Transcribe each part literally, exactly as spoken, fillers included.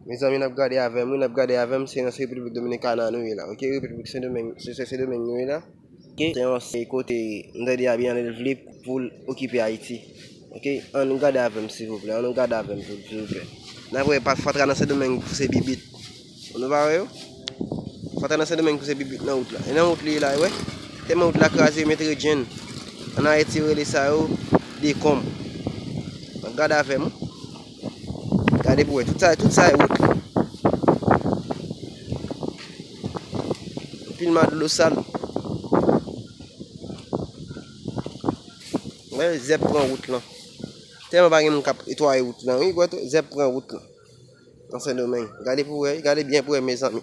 Mezanmi, n ap gade avè m, wi, n ap gade avè m, se nan Repiblik Dominikana nou ye la, oke? Repiblik Sendomeng, se, se Sendomeng nou ye la. Oke? Se yon se kote m tande Ariel Henry vle pou l okipe Ayiti. Oke? Ann gade avè m, silvouplè, ann gade avè m, silvouplè. N ap wè pa fatra nan Sendomeng pouse bibit. Nou pa wè yo? Fatra nan Sendomeng pouse bibit nan wout la. E nan wout li ye la, wè? Tèlman wout la kraze, yo mete redjenn. Ann Ayiti, yo rele sa yo dekonm. Ann gade avè m, wi. Gade pou wè. Tout sa, tout sa e wout. Anpil ma dlo sal. Wè, zèb pran wout lan. Tèlman pa gen moun k ap netwaye wout lan, wi, wè tou, zèb pran wout lan. Nan Sendomeng. Gade pou wè, gade byen pou wè, mezanmi.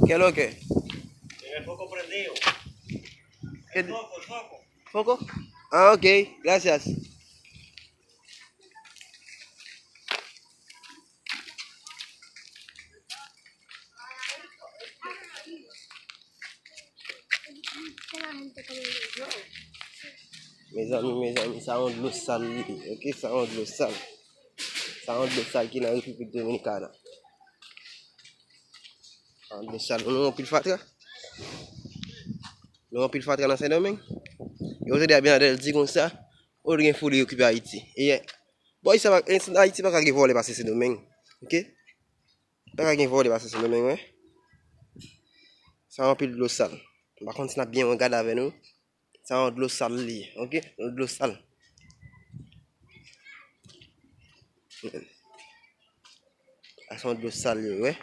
¿Qué es lo que? Poco? Ah, ok. Gracias. Mezanmi, mezanmi, sa yon dlo sal li ye, oke? Sa yon dlo sal. Sa yon dlo sal ki nan Repiblik Dominikana. Sa yon dlo sal. Nou anpil fatra. Nou anpil fatra nan Sendomeng. Yo tande Abinader di konsa, ou gen foule okipe Ayiti. E, bò, sa pa, Ayiti pa ka gen vòlè pase Sendomeng. Oke? Pa ka gen vòlè pase Sendomeng, wi. Sa anpil dlo sal. M pa konn si n ap byen wè, gade avè nou. Sa yon dlo sal li ye, oke? Yon dlo sal. Sa se yon dlo sal yo, wi.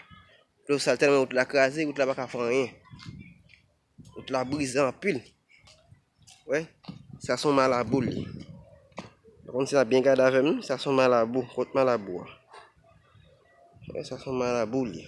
Dlo sal tèlman wout la kraze, wout la pa ka fè anyen. Wout la brize anpil. Wè, sa se yon malabou li. Pa konn si n ap byen gade avè m, sa se yon malabou. Kot malabou a? Wè, sa se yon malabou li.